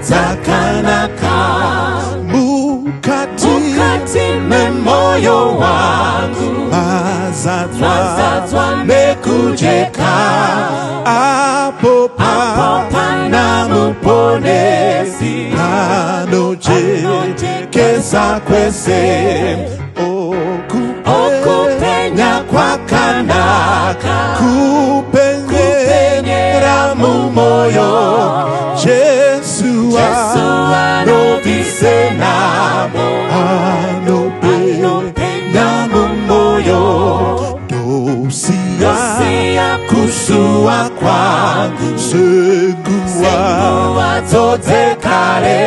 Dzakanaka mukati Mukati memoyo wangu mazadzwa mazadzwa nekujeka apo Apo pana pana muponesi muponesi anojekesa kwese okupenya Okupenya kwakanaka kwakanaka kupenyera mumoyo Jesu Jesu anobvise nhamo anopenya mumoyo ndosiya Ndosiya kusuwa kwangu senguva Senguva dzekare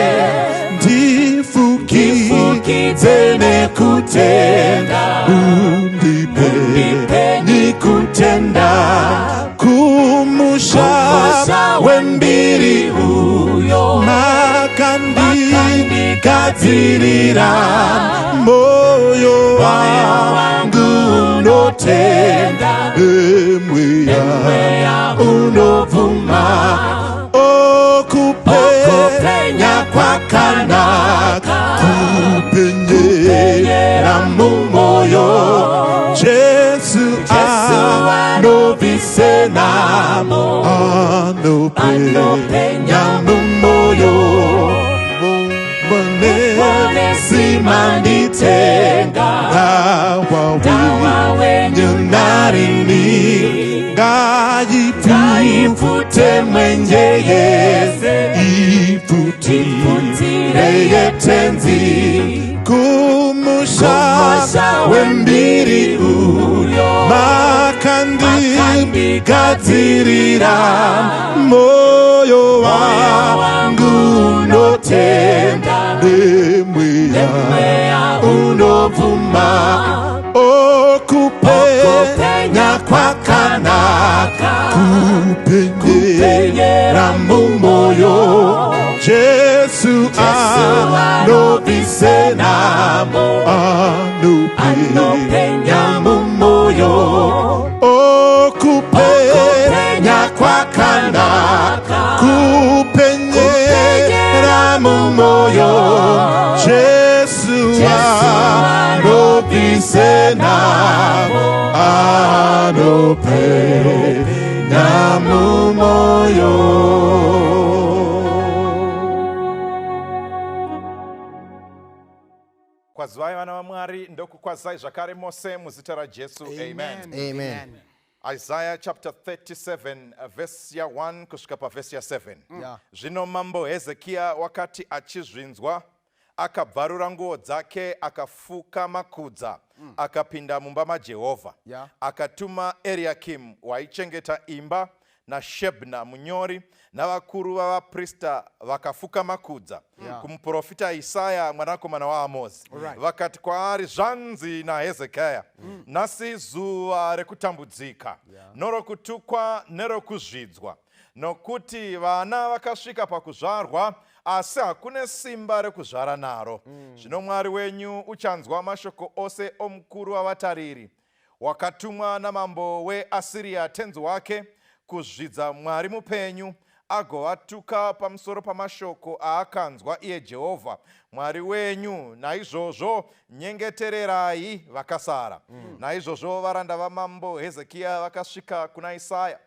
ndifukidze Ndifukidze nekutenda undipe Undipe nikutenda kumusha Kumusha wembiri uyo makandigadzirira moyo wangu unotenda nemweya Mweya unobvuma okupenya Okupenya kwakanaka kupenyera mumoyo Jesu Jesu anobvise nhamo anopenya Anopenya mumoyo Muponesi manditenga Dawa dawa wenyu narini ngaipfute Ngaipfute mwenje yese ipfutire Ipfutire yetenzi kumusha Kumusha wembiri uyo makandigadzirira moyo wangu unotenda nemweya Mweya unobvuma okupenya Okupenya kwakanaka kupenyera mumoyo Jesu anobvise nhamo anopenya mumoyo okupenya kwakanaka kupenyera mumoyo Jesu anobvise nhamo anopenya mumoyo. Kwazivai vana vaMwari, ndokukwazai zvakare mose muzita raJesu. Amen. Amen. Isaiah chapter 37 vhesi ya1 kusvika pavhesi ya7. Zvino mambo Hezekiya wakati achizvinzwa, akabvarura nguo dzake, akafuka makudza, akapinda mumba maJehovha. Akatuma Eriakimu waichengeta imba, naShebna munyori, navakuru vavaprista vakafuka makudza, kumuprofita Isaya mwanakomana waAmozi. Vakati kwaari, zvanzi naHezekiya, nhasi zuva rekutambudzika, norokutukwa, nerokuzvidzwa, nokuti vana vakasvika pakuzvarwa, asi hakune simba rekuzvara naro. Zvino Mwari wenyu uchanzwa mashoko ose omukuru wavatariri wakatumwa namambo weAsiriya tenzi wake kuzvidza Mwari mupenyu, agovatuka pamusoro pamashoko aakanzwa iye Jehovha Mwari wenyu. Naizvozvo nyengetererai vakasara. Naizvozvo varanda vamambo Hezekiya vakasvika kuna Isaya.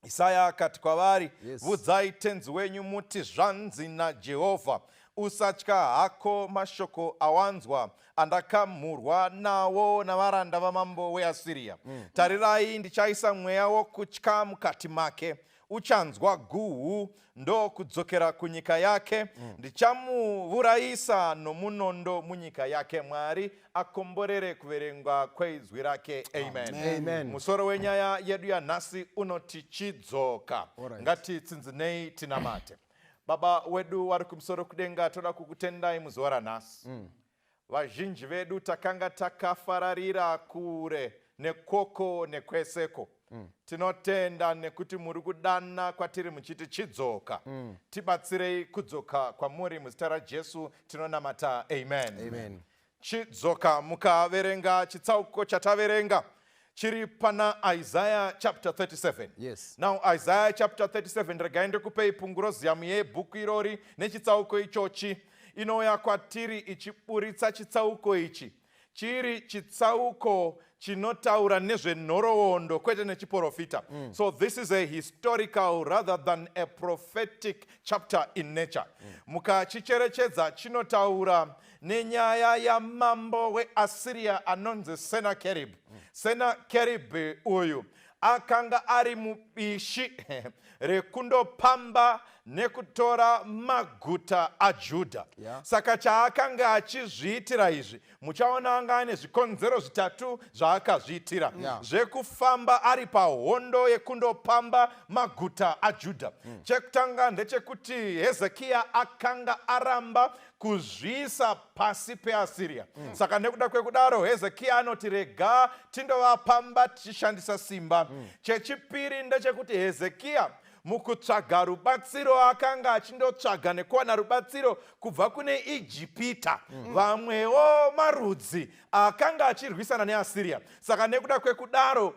Isaya akati kwavari, "Vudzai tenzi wenyu muti, zvanzi naJehovha, usatya hako mashoko awanzwa andakamhurwa nawo navaranda vamambo weAsiriya. Tarirai, ndichaisa mweya wokutya mukati make, uchanzwa guhu ndokudzokera kunyika yake. Ndichamuurayisa nomunondo munyika yake." Mwari akomborere kuverengwa kweizwi rake. Amen. Amen. Musoro wenyaya yedu yanhasi unoti chidzoka. Ngatitsinzinei tinamate. Baba wedu vari kumusoro kudenga, toda kukutendai muzuva ranhasi. Vazhinji vedu takanga takafararira kure nekoko nekweseko. Tinotenda nekuti muri kudana kwatiri muchiti chidzoka. Tibatsirei kudzoka kwamuri. Muzita raJesu tinonamata. Amen. Amen. Chidzoka. Mukaverenga chitsauko chataverenga, Chiri pana Isaiah chapter 37. Yes. Now Isaiah chapter 37, regai ndikupei punguroziyamu yebhuku irori nechitsauko ichochi. Inouya kwatiri ichiburitsa chitsauko ichi chiri chitsauko chinotaura nezvenhoroondo, kwete nechiprofita. So this is a historical rather than a prophetic chapter in nature. Mukachicherechedza, chinotaura nenyaya yamambo weAssyria anonzi Senakerib. Senakerib uyu akanga ari mubishi rekundopamba nekutora maguta aJudha. Saka chaakanga achizviitira izvi, muchaona anga ane zvikonzero zvitatu zvaakazviitira zvekufamba ari pahondo yekundopamba maguta aJudha. Chekutanga ndechekuti Hezekiya akanga aramba kuzviisa pasi peAsiria. Saka nekuda kwekudaro, Hezekiya anoti, "Rega tindovapamba tichishandisa simba." Chechipiri ndechekuti Hezekiya mukutsvaga rubatsiro akanga achindotsvaga nekuwana rubatsiro kubva kune Ijipita, vamwewo marudzi akanga achirwisana neAsiria. Saka nekuda kwekudaro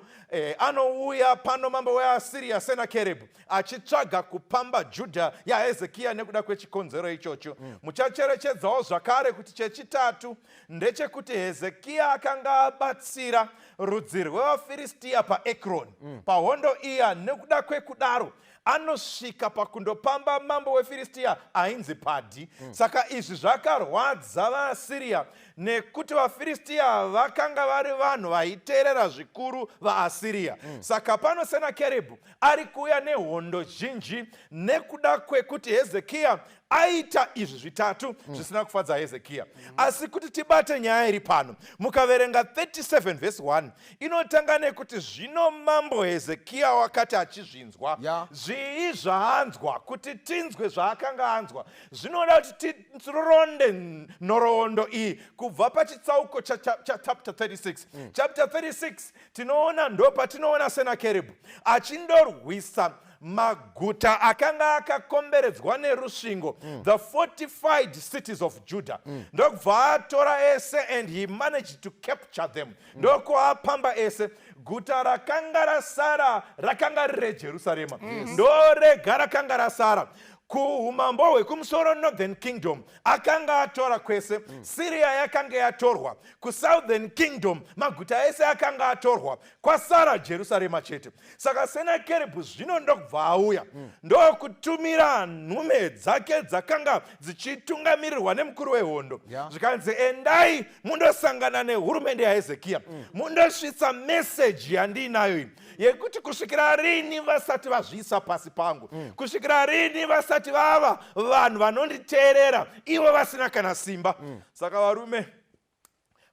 anouya pano mambo weAsiria Senakeribhu achitsvaga kupamba Judha yaHezekiya nekuda kwechikonzero ichocho. Muchacherechedzawo zvakare kuti chechitatu ndechekuti Hezekiya akanga abatsira rudzi rwevaFiristiya paEkroni pahondo iya. Nekuda kwekudaro anosvika pakundopamba mambo weFiristiya ainzi Padhi. Saka izvi zvakarwadza vaAsiriya nekuti vaFiristiya vakanga vari vanhu vaiteerera zvikuru vaAsiriya. Saka pano Senakeribhu ari kuuya nehondo zhinji nekuda kwekuti Hezekiya aita izvi zvitatu zvisina kufadza Hezekiya. Asi kuti tibate nyaya iri pano, mukaverenga 37 vhesi 1, inotanga nekuti, "Zvino mambo Hezekiya wakati achizvinzwa." Zvii zvaanzwa? Kuti tinzwe zvaakanga anzwa, zvinoda kuti tironde nhoroondo iyi kubva pachitsauko chachapter 36. Chapter 36 tinoona, ndo patinoona Senakeribhu achindorwisa maguta akanga akakomberedzwa nerusvingo, the fortified cities of Judah. Ndokubva atora ese and he managed to capture them. Ndokuapamba ese. Guta rakanga rasara rakanga riri reJerusarema. Ndo rega rakanga rasara kuumambo hwekumusoro, Northern Kingdom akanga atora kwese. Syria yakanga yatorwa, kuSouthern Kingdom maguta ese akanga atorwa, kwasara Jerusarema chete. Saka Senakeribhu zvino ndokubva auya, ndokutumira nhume dzake dzakanga dzichitungamirirwa nemukuru wehondo. Zvikanzi, "Endai mundosangana nehurumende yaHezekiya, mundosvitsa meseji yandiinayo iyi yekuti kusvikira rini vasati vazviisa pasi pangu? Kusvikira rini vasati vava vanhu vanonditeerera, ivo vasina kana simba?" Saka varume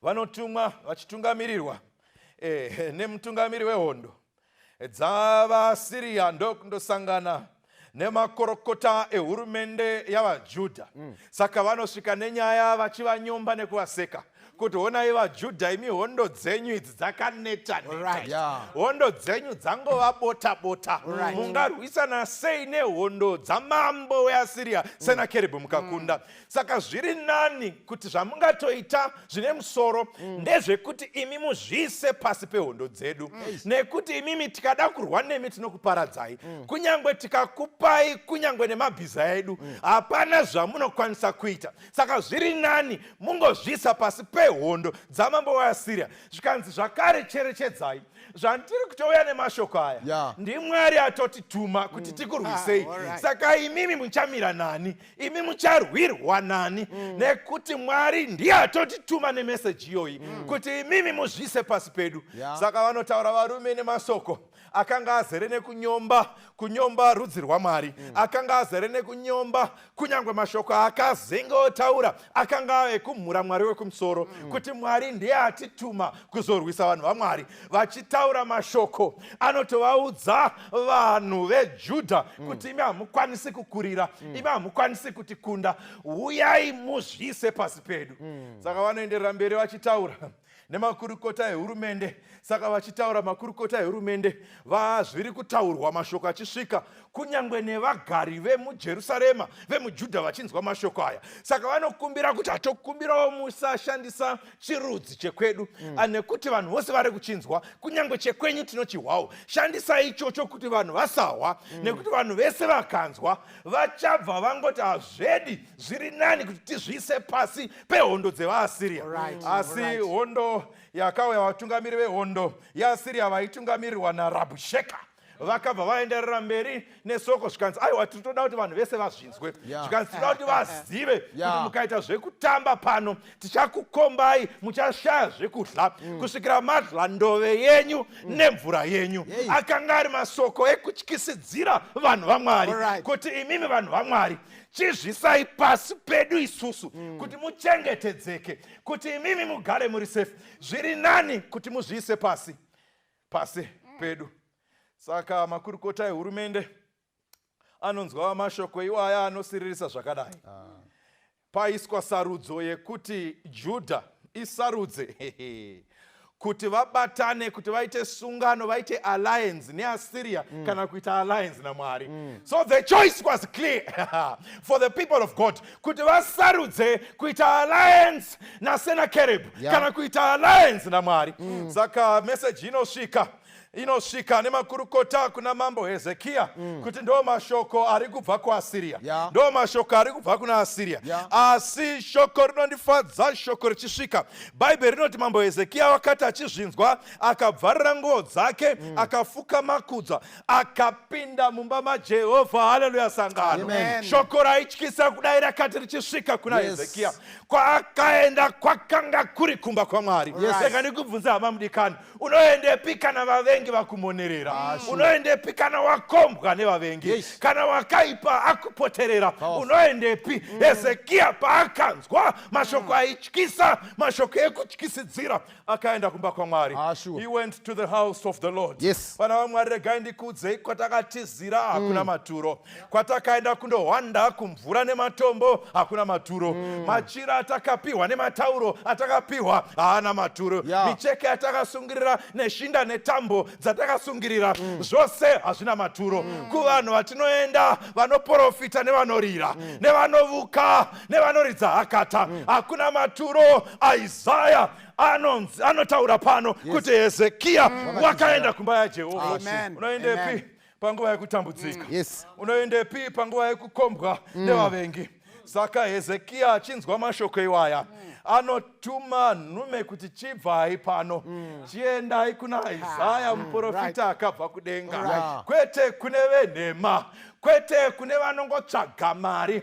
vanotumwa vachitungamirirwa nemutungamiri wehondo dzavaSiriya ndokundosangana nemakorokota ehurumende yavaJudha. Saka vanosvika nenyaya vachivanyomba nekuvaseka kuti, "Honai vaJudha, imi hondo dzenyu idzi dzakaneta neta. Hondo dzenyu dzangova bota bota. Mungarwisana sei nehondo dzamambo weAsiriya Senakeribhu mukakunda? Saka zviri nani kuti zvamungatoita zvine musoro ndezvekuti imi muzviise pasi pehondo dzedu, nekuti imimi tikada kurwa nemi tinokuparadzai. Kunyange tikakupai kunyange nemabhiza edu, hapana zvamunokwanisa kuita. Saka zviri nani mungozviisa pasi pehondo dzamambo weAsiria." Zvikanzi zvakare, "Cherechedzai zvandiri kutouya nemashoko aya. NdiMwari atotituma kuti tikurwisei. Saka imimi muchamira nani? Imi mucharwirwa nani? Nekuti Mwari ndiye atotituma nemeseji iyoyi kuti imimi muzviise pasi pedu." Saka vanotaura varume nemasoko akanga azere nekunyomba, kunyomba rudzi rwaMwari, akanga azere nekunyomba. Kunyange mashoko akazenge otaura akanga ave kumhura Mwari wekumusoro, kuti Mwari ndiye atituma kuzorwisa vanhu vaMwari. Vachitaura mashoko anotovaudza vanhu veJudha kuti, "Imi hamukwanisi kukurira, imi hamukwanisi kutikunda, uyai muzviise pasi pedu." Saka vanoenderera mberi vachitaura nemakurukota ehurumende. Saka vachitaura makurukota ehurumende, vazviri kutaurwa mashoko achisvika. Kunyange nevagari vemuJerusarema, vemuJudha vachinzwa mashoko aya. Saka vanokumbira kuti hatokumbirawo musashandisa chirudzi chekwedu, nekuti vanhu vose vari kuchinzwa. Kunyange chekwenyu tinochihwawo, shandisai ichocho kuti vanhu vasahwa, nekuti vanhu vese vakanzwa vachabva vangoti hazvedi, zviri nani kuti tizviise pasi pehondo dzevaAsiria. Asi hondo yakauya, vatungamiri vehondo yeAsiria vaitungamirirwa naRabhusheka vakabva vaenderera mberi nesoko. Zvikanzi, "Aiwa, tiri toda kuti vanhu vese vazvinzwe." Zvikanzi, "Tinoda kuti vazive kuti mukaita zvekutamba pano, tichakukombai, muchashaya zvekudya kusvikira madla ndove yenyu nemvura yenyu." Akanga ari masoko ekutyisidzira vanhu vaMwari kuti imimi vanhu vaMwari, chizvisai pasi pedu isusu kuti muchengetedzeke, kuti imimi mugare muri safe. Zviri nani kuti muzviise pasi pedu. Saka makurukota ehurumende anonzwa mashoko iwaya anosiririsa zvakadai. Paiswa sarudzo yekuti Judha isarudze kuti vabatane, kuti vaite sungano, vaite alliance neAssyria kana kuita alliance naMwari. So the choice was clear for the people of God kuti vasarudze kuita alliance naSenakerib kana kuita alliance naMwari. Saka meseji inosvika nemakurukota kuna Mambo Hezekiya kuti ndo mashoko ari kubva kuAsiria, ndo mashoko ari kubva kuna Asiria. Asi shoko rinondifadza, shoko richisvika, Bhaibheri rinoti Mambo Hezekiya wakati achizvinzwa, akabvarira nguo dzake, akafuka makudza, akapinda mumba maJehovha. Haleluya, sangano! Amen. Shoko raityisa kudai rakati richisvika kuna Hezekiya, kwaakaenda kwakanga kuri kumba kwaMwari. Rega ndikubvunza, hama mudikani, unoendepi kana vavengi vakumonerera? Unoendepi kana wakombwa nevavengi? Kana wakaipa akupoterera, unoendepi? Hezekiya paakanzwa mashoko aityisa, mashoko ekutyisidzira, akaenda kumba kwaMwari. He went to the house of the Lord. Vana vaMwari, regai ndikuudzei, kwatakatizira hakuna maturo. Kwatakaenda kundohwanda kumvura nematombo hakuna maturo. Machira atakapiwa nematauro atakapiwa haana maturo. Micheke yatakasungirira neshinda netambo dzatakasungirira, zvose hazvina maturo. Kuvanhu vatinoenda, vanoprofita nevanorira nevanovuka nevanoridza hakata, hakuna maturo. Isaya anonzi anotaura pano kuti Hezekiya wakaenda kumba yaJehovha. Amen. Unoendepi Amen. panguva yekutambudzika? Unoendepi panguva yekukombwa nevavengi? Saka Hezekiya achinzwa mashoko iwaya, anotuma nhume kuti chibvai pano, chiendai kuna Isaya, muprofita akabva kudenga, kwete kune venhema, kwete kune vanongotsvaga mari,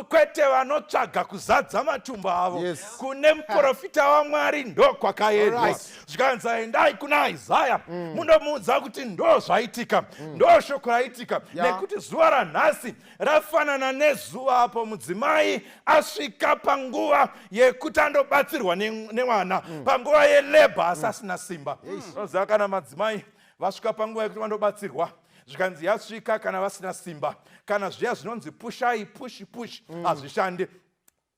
kwete vanotsvaga kuzadza matumbu avo. Kune muprofita waMwari ndokwakaendwa. Zvikanzi, "Endai kuna Isaya, munomuudza kuti ndo zvaitika, ndo shoko raitika, nekuti zuva ranhasi rafanana nezuva apo mudzimai asvika panguva yekuti andobatsirwa nemwana panguva yelabour, asi asina simba." Unoziva kana madzimai vasvika panguva yekuti vandobatsirwa, zvikanzi yasvika kana vasina simba, kana zviya zvinonzi pushai, push, push, hazvishandi.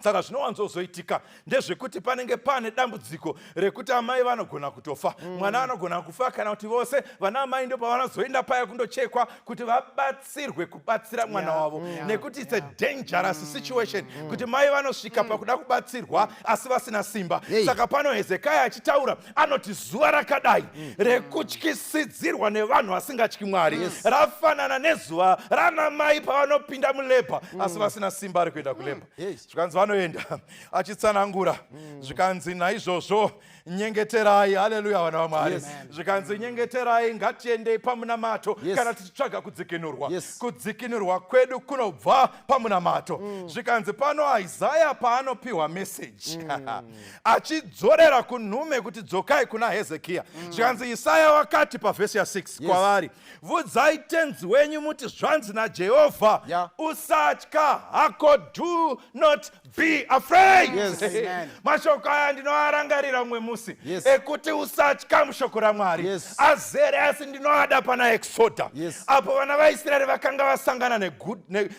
Saka zvinowanzozoitika ndezvekuti panenge pane dambudziko rekuti amai vanogona kutofa, mwana anogona kufa, kana kuti vose vana amai. Ndo pavanozoenda paya kundochekwa kuti vabatsirwe kubatsira mwana wavo, nekuti it's a dangerous situation kuti mai vanosvika pakuda kubatsirwa asi vasina simba. Saka pano Hezekaya achitaura anoti zuva rakadai rekutyisidzirwa nevanhu vasingatyi Mwari rafanana nezuva rana mai pavanopinda mulabour asi vasina simba rekuenda kulabour. Zvikanzi vanoenda achitsanangura, zvikanzi, "Naizvozvo nyengeterai." Haleluya, vana vaMwari! Zvikanzi, "Nyengeterai, ngatiendei pamunamato kana tichitsvaga kudzikinurwa." Kudzikinurwa kwedu kunobva pamunamato. Zvikanzi pano Isaya paanopiwa meseji achidzorera kunhume kuti dzokai kuna Hezekiya, zvikanzi Isaya wakati pavhesi ya6 kwavari, "Vudzai tenzi wenyu muti, zvanzi naJehovha, usatya hako, do not Be afraid. Yes. Amen. Mashoko aya ndinoarangarira mumwe musi Yes. ekuti usatya mushoko raMwari Yes. azere, asi ndinoada pana Exoda apo vana vaIsraeri vakanga vasangana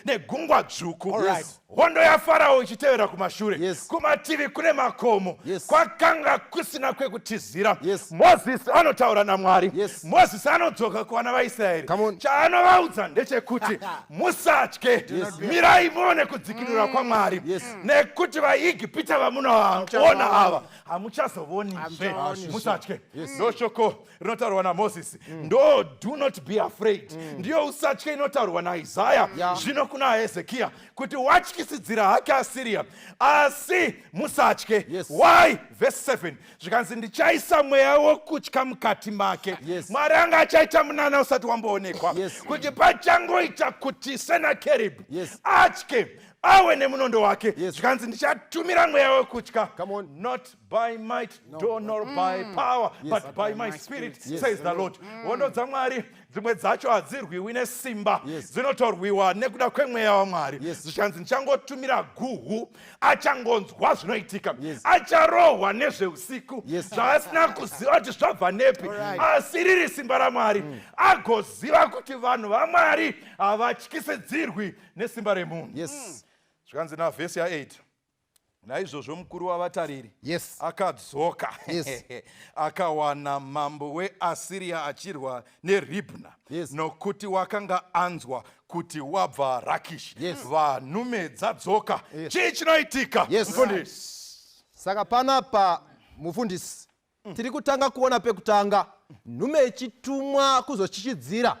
negungwa dzvuku, Alright. hondo yaFarao ichitevera kumashure, kumativi kune makomo, kwakanga kusina kwekutizira. Mozisi anotaura naMwari. Mozisi anodzoka kuvana vaIsraeri. Come on. Chaanovaudza ndechekuti musatye, mirai muone kudzikinura kwaMwari, nekuti vaIgipita vamunovaona ava hamuchazovonizve. Musatye, ndo shoko rinotaurwa naMozisi, ndo "Do not be afraid", ndiyo usatye inotaurwa naIsaya zvino kuna Hezekiya kuti watyisidzira hake Asiriya, asi musatye. Why? Verse 7, zvikanzi, "Ndichaisa mweya wokutya mukati make." Mwari anga achaita munana usati wamboonekwa, kuti pachangoita kuti Senakeribhu atye, awe nemunondo wake, zvikanzi, "Ndichatumira mweya wekutya." Come on. "Not by might no, nor by power, but by my spirit, says the Lord." Hondo dzaMwari dzimwe dzacho hadzirwiwi nesimba, dzinotorwiwa nekuda kwemweya waMwari. Zvichanzi, "Ndichangotumira guhu, achangonzwa zvinoitika, acharohwa nezveusiku zvaasina kuziva kuti zvabva nepi, asi riri simba raMwari, agoziva kuti vanhu vaMwari havatyisidzirwi nesimba remunhu." Zvikanzi navhesi ya8, "Naizvozvo mukuru wavatariri akadzoka, akawana mambo weAsiriya achirwa neRibhna, nokuti wakanga anzwa kuti wabva Rakishi." Vanhume dzadzoka. Chii chinoitika, mufundisi? Saka panapa, mufundisi, tiri kutanga kuona pekutanga nhume ichitumwa kuzochichidzira,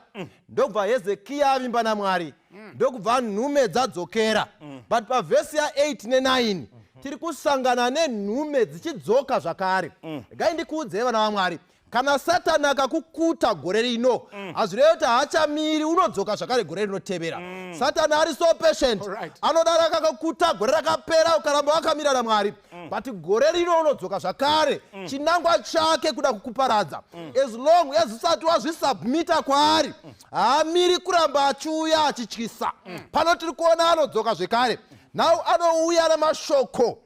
ndokubva Hezekiya avimba naMwari, ndokubva nhume dzadzokera. But pavhesi ya8 ne9 tiri kusangana nenhume dzichidzoka zvakare. Regai ndikuudzei, vana vaMwari, kana Satani akakukuta gore rino, hazvirevi kuti haachamiri, unodzoka zvakare gore rinotevera. Satani ari so patient. Anodara akakakuta gore rakapera, ukaramba wakamira naMwari, but gore rino unodzoka zvakare. Chinangwa chake kuda kukuparadza. As long as usati wazvisubmita kwaari, haamiri kuramba achiuya achityisa. Pano tiri kuona anodzoka zvekare. Now anouya namashoko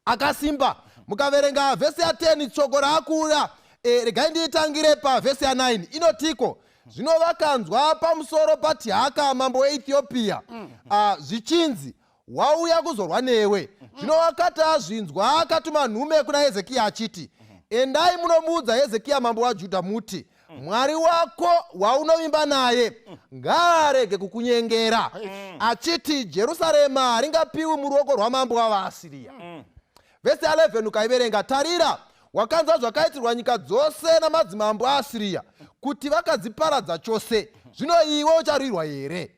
akasimba. Mukaverenga vhesi ya10, shoko raakura, regai ndiitangire pavhesi ya9, inotiko, "Zvino vakanzwa pamusoro paTihaka mambo weEthiopia, zvichinzi, 'Wauya kuzorwa newe.' Zvino wakati azvinzwa, akatuma nhume kuna Hezekiya achiti, 'Endai munomuudza Hezekiya mambo waJudha muti, Mwari wako waunovimba naye ngaarege kukunyengera achiti, Jerusarema haringapiwi muruoko rwamambo wavaAsiriya.'" Vhesi ya11 ukaiverenga, "Tarira, wakanzwa zvakaitirwa nyika dzose namadzimambo aAsiriya, kuti vakadziparadza chose. Zvino iwe ucharwirwa here?"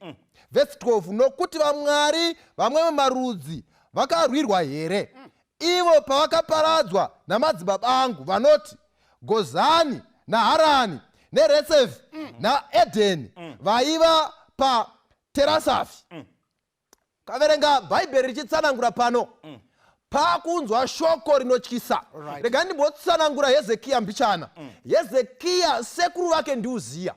Vhesi 12, "Nokuti vamwari vamwe vemarudzi vakarwirwa here, ivo pavakaparadzwa namadzibaba angu, vanoti Gozani naHarani neRetsefi naEdheni, vaiva paTerasafi?" Kaverenga Bhaibheri richitsanangura pano, paakunzwa shoko rinotyisa. Regai ndimbotsanangura Hezekiya mbichana. Hezekiya, sekuru vake ndiUziya.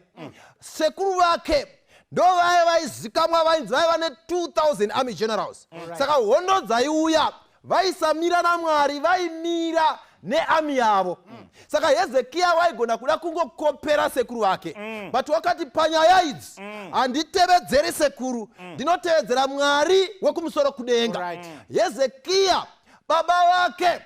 Sekuru vake ndo vaya vaizikamwa, vainzi vaiva ne2000 army generals. Saka hondo dzaiuya, vaisamira naMwari, vaimira nearmy yavo. Saka Hezekiya waigona kuda kungokopera sekuru vake, but wakati, "Panyaya idzi handitevedzeri sekuru, ndinotevedzera Mwari wekumusoro kudenga." Hezekiya, baba vake,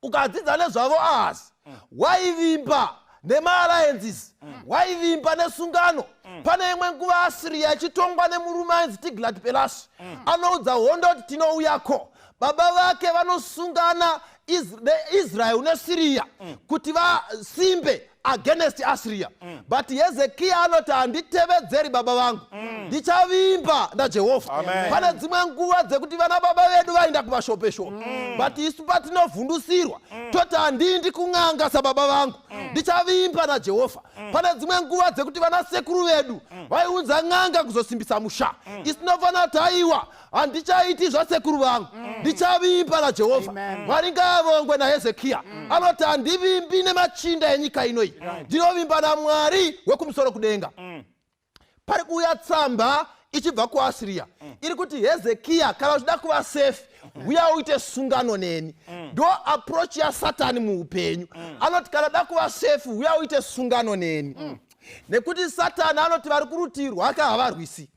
ukadzidza nezvavo, Ahazi, waivimba nemaalliances, waivimba nesungano. Pane imwe nguva Asiriya ichitongwa nemurume ainzi Tiglat Pelashi, anoudza hondo kuti tinouyako. Baba vake vanosungana neIsrael neSiriya kuti vasimbe against Asiriya, but Hezekiya anoti, "Handitevedzeri baba vangu, ndichavimba naJehovha." Amen. Pane dzimwe nguva dzekuti vana baba vedu vaenda kumashopeshope, but isu patinovhundusirwa toti, "Handindi kun'anga sababa vangu, ndichavimba naJehovha." Pane dzimwe nguva dzekuti vana sekuru vedu vaiunza n'anga kuzosimbisa musha, isu tinofanira kuti, "Aiwa, handichaiti zvasekuru vangu, ndichavimba naJehovha." Amen. Mwari ngaavongwe naHezekiya, anoti, "Handivimbi nemachinda enyika inoyi, ndinovimba naMwari wekumusoro kudenga." Pari kuuya tsamba ichibva kuAsiriya iri kuti, "Hezekiya, kana uchida kuva safe, Uya uite sungano neni. Ndo approach yaSatani muupenyu. Anoti kana da kuva safe, uya uite sungano neni, nekuti Satani anoti vari kurutivi rwake havarwisi.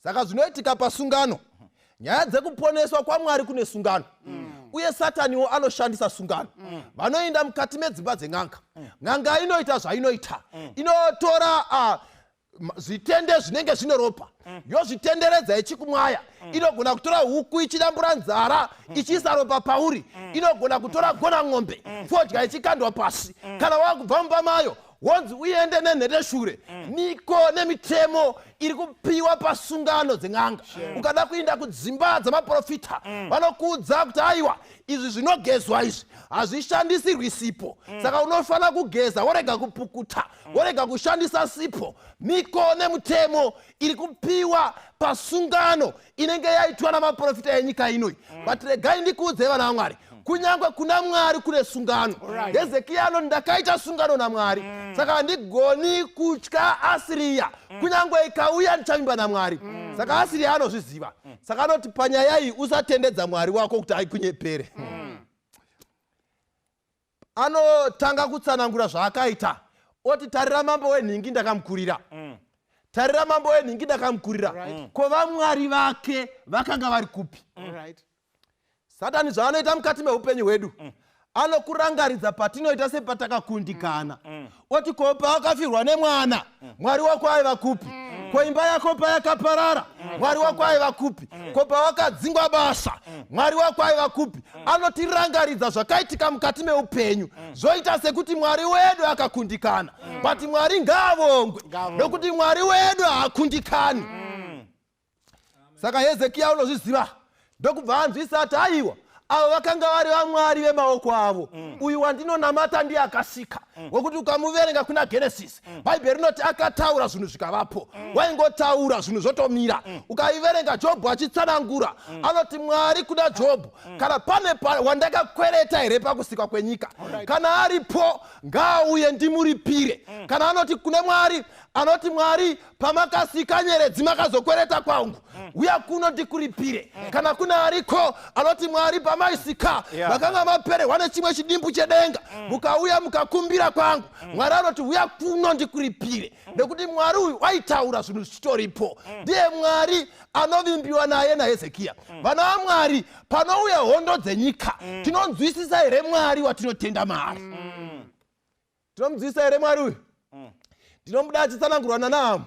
Saka zvinoitika pasungano, nyaya dzekuponeswa kwaMwari kune sungano, uye Sataniwo anoshandisa sungano. Vanoenda mukati medzimba dzen'anga. N'anga inoita zvainoita, inotora zvitende zvinenge zvine ropa, yozvitenderedza ichikumwaya. Inogona kutora huku ichidambura nzara ichiisa ropa pauri. Inogona kutora gona ng'ombe, fodya ichikandwa pasi. Kana wakubva mumba mayo, wonzi uende nenheteshure. Miko nemitemo iri kupiwa pasungano dzen'anga. Ukada kuinda kudzimba dzamaprofita, vanokuudza kuti aiwa, izvi zvinogezwa, izvi hazvishandisirwi sipo, saka unofanira kugeza, worega kupukuta, worega kushandisa sipo. Miko nemutemo iri kupiwa pasungano inenge yaitwa namaprofita enyika inoi. But regai ndikuudzei, vana vaMwari, kunyange kuna Mwari kune sungano. Hezekiya anoti, "Ndakaita sungano naMwari, saka handigoni kutya Asiriya. Kunyange ikauya, ndichavimba naMwari." Saka Asiriya anozviziva. Saka anoti panyaya iyi, usatendedza Mwari wako kuti aikunyepere. Anotanga kutsanangura zvaakaita, oti, "Tarira, mambo wenhingi ndakamukurira. Tarira, mambo wenhingi ndakamukurira. Ko vamwari vake vakanga vari kupi?" Satani zvaanoita mukati meupenyu hwedu, anokurangaridza patinoita sepatakakundikana, oti, "Ko paakafirwa nemwana, Mwari wako aiva kupi? Ko imba yako payakaparara, Mwari wako aiva kupi? Ko pawakadzingwa basa, Mwari wako aiva kupi?" Anotirangaridza zvakaitika mukati meupenyu, zvoita sekuti Mwari wedu akakundikana. But Mwari ngaavongwe, nokuti Mwari wedu haakundikani. Saka Hezekiya unozviziva, ndokubva anzwisa ati, "Aiwa, avo vakanga vari vamwari vemaoko avo. Uyu wandinonamata ndiye akasika, wekuti ukamuverenga kuna Genesis, Bhaibheri rinoti akataura zvinhu zvikavapo. Waingotaura zvinhu zvotomira." Ukaiverenga Jobho achitsanangura, anoti Mwari kuna Jobho, "Kana pane wandakakwereta here pakusikwa kwenyika? Kana aripo, ngaauye ndimuripire." Kana anoti kune Mwari, anoti, "Mwari, pamakasika nyeredzi, makazokwereta kwangu? Uya kuno ndikuripire." Kana kune ariko, anoti, "Mwari, pamaisika, makanga mapererwa nechimwe chidimbu chedenga, mukauya mukakumbira kwangu." Mwari anoti, "Uya kuno ndikuripire," nekuti Mwari uyu waitaura zvinhu zvichitoripo. Ndiye Mwari anovimbiwa naye naHezekiya. Vana vaMwari, panouya hondo dzenyika, tinonzwisisa here Mwari watinotenda maari? Tinomunzwisisa here Mwari uyu? Ndinomuda achitsanangurwa nanahamu.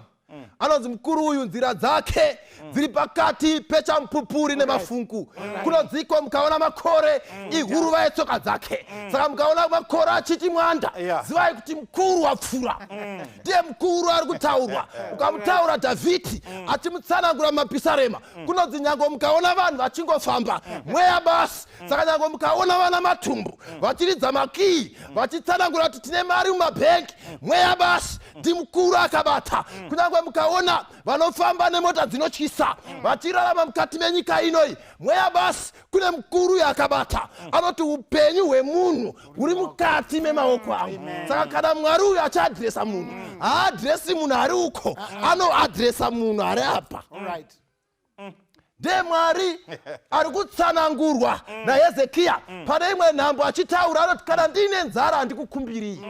Anonzi mukuru uyu, nzira dzake dziri pakati pechamupupuri nemafungu. Kunodzikwa, mukaona makore, ihuruva yetsoka dzake. Saka mukaona makore achiti mwanda, zivai kuti mukuru wapfuura. Ndiye mukuru ari kutaurwa. Ukamutaura Dhavhidhi achimutsanangura mumapisarema, kunonzi nyange mukaona vanhu vachingofamba, mweya basi. Saka nyange mukaona vana matumbu vachiridza makiyi, vachitsanangura kuti tine mari mumabhengi, mweya basi, ndimukuru akabata. Kunyange mukaona vanofamba nemota dzinotyisa vachirarama mukati menyika inoi, mweya basi, kune mukuru yakabata. Anoti upenyu hwemunhu huri mukati memaoko angu. Saka kana Mwari uyu achiadhiresa munhu, haadhiresi munhu ari uko, anoadhiresa munhu ari apa. Ndiye Mwari ari kutsanangurwa naHezekiya. Pane imwe nhambo achitaura, anoti, "Kana ndiine nzara, handikukumbirii."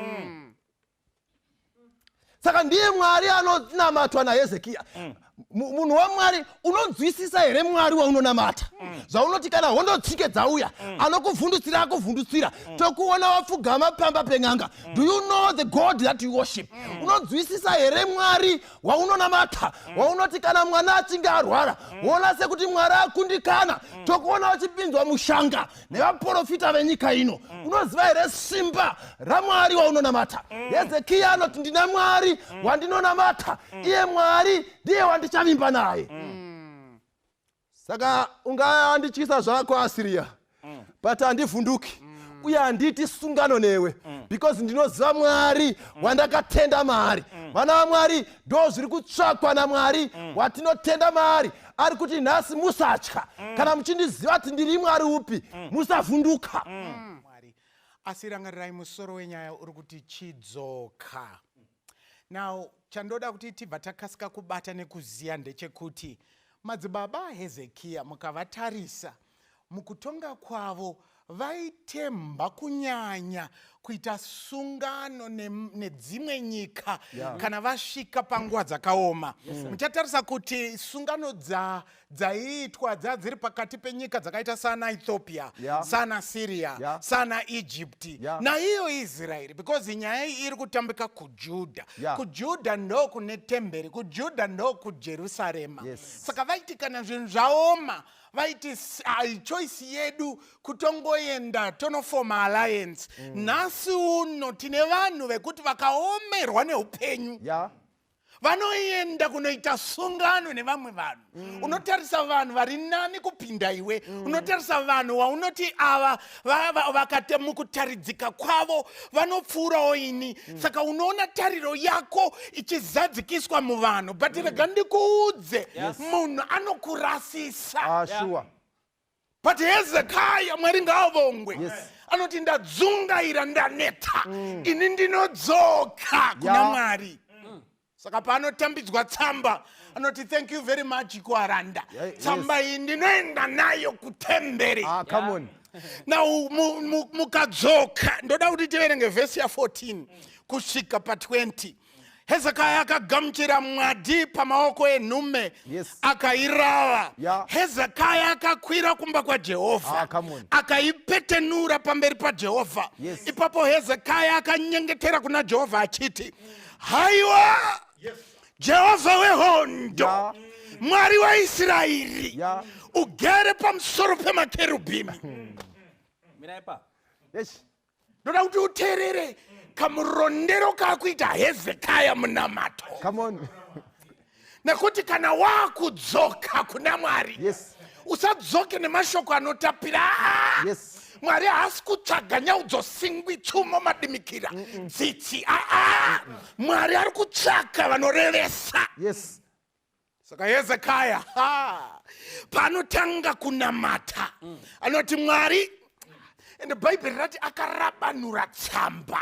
Saka ndiye Mwari anonamatwa naHezekiya. Munhu waMwari, unonzwisisa here Mwari waunonamata, zvaunoti kana hondo tsike dzauya, anokuvhundutsira, akuvhundutsira, tokuona wapfugama pamba pen'anga? Do you know the God that you worship? Unonzwisisa here Mwari waunonamata, waunoti kana mwana achinge arwara, woona sekuti Mwari akundikana, tokuona uchipinzwa mushanga nevaprofita venyika ino? Unoziva here simba raMwari waunonamata? Hezekiya anoti, "Ndina Mwari wandinonamata. Iye Mwari ndiye wandichavimba naye." Saka ungandityisa zvako Asiriya, but handivhunduki uye handiti sungano newe, because ndinoziva Mwari wandakatenda maari. Vana vaMwari, ndo zviri kutsvakwa naMwari watinotenda maari. Ari kuti nhasi, musatya. Kana muchindiziva kuti ndiri Mwari upi, musavhunduka. Mwari, asi rangarirai, musoro wenyaya uri kuti chidzoka. Now, chandoda kuti tibva takasika kubata nekuziya ndechekuti Madzibaba aHezekiya mukavatarisa mukutonga kwavo vaitemba kunyanya kuita sungano nedzimwe nyika kana vasvika panguva dzakaoma. Muchatarisa kuti sungano dzaiitwa dza dziri pakati penyika dzakaita sana Ethiopia, sana Syria, sana Egypt, naiyo Israeri, because nyaya iyi iri kutambika kuJudha. KuJudha ndo kune temberi, kuJudha ndo kuJerusarema. Saka vaiti kana zvinhu zvaoma vaiti choice yedu kutongoenda tonofoma alliance. Nhasi uno tine vanhu vekuti vakaomerwa neupenyu vanoenda kunoita sungano nevamwe vanhu. Unotarisa vanhu vari nani kupinda iwe. Unotarisa vanhu waunoti ava vakate mukutaridzika kwavo vanopfuurawo ini. Saka unoona tariro yako ichizadzikiswa muvanhu, but rega ndikuudze, munhu anokurasisa. Ah, sure. But Hezekaya, Mwari ngaavongwe, anoti ndadzungaira, ndaneta, ini ndinodzoka kuna Mwari. Saka paanotambidzwa tsamba anoti, "Thank you very much kuaranda. Tsamba iyi ndinoenda nayo kutemberi." Ah, come on. Now mukadzoka, ndoda kuti tiverenge vhesi ya14 kusvika pa20. Hezekaya akagamuchira mwadhi pamaoko enhume, akairava. Hezekaya akakwira kumba kwaJehovha, Ah, come on. akaipetenura pamberi paJehovha. Ipapo Hezekaya akanyengetera kuna Jehovha achiti, "Haiwa Jehovha wehondo, Mwari waIsraeri, ugere pamusoro pemakerubhimi." Mira ipapo. Ndoda kuti uteerere kamurondero kaakuita Hezekaya munamato. Come on. Nekuti kana waakudzoka kuna Mwari, usadzoke nemashoko anotapira. Ah! Mwari haasi kutsvaga nyaudzosingwi, tsumo, madimikira, tsitsi. Aa, Mwari ari kutsvaka vanorevesa. Saka Hezekaya, ha, paanotanga kunamata anoti, "Mwari," ende Bhaibheri rati akarabanura tsamba.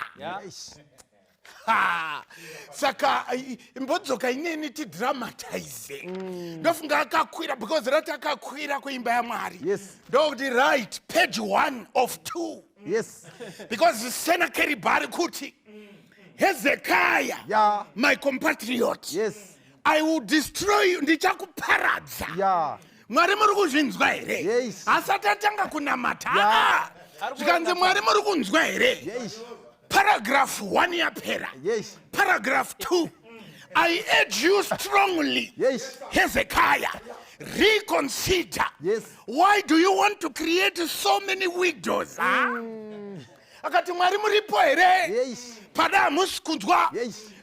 Ha, saka imbodzoka ineni tidramatize. Ndofunga akakwira, because rati akakwira kuimba yaMwari. Ndokuti, "Right, page 1 of 2," because Senakeribhi ari kuti, "Hezekaya, my compatriot, I will destroy you, ndichakuparadza." Mwari, muri kuzvinzwa here? Yes. Asati atanga kunamata. Ah, zvikanzi, "Mwari, muri kunzwa here?" Paragraph 1 yapera. Paragraph 2, "I urge you strongly, Hezekiah, reconsider. Why do you want to create so many widows?" Huh? Akati, "Mwari, muripo here?" Pada hamusi kunzwa.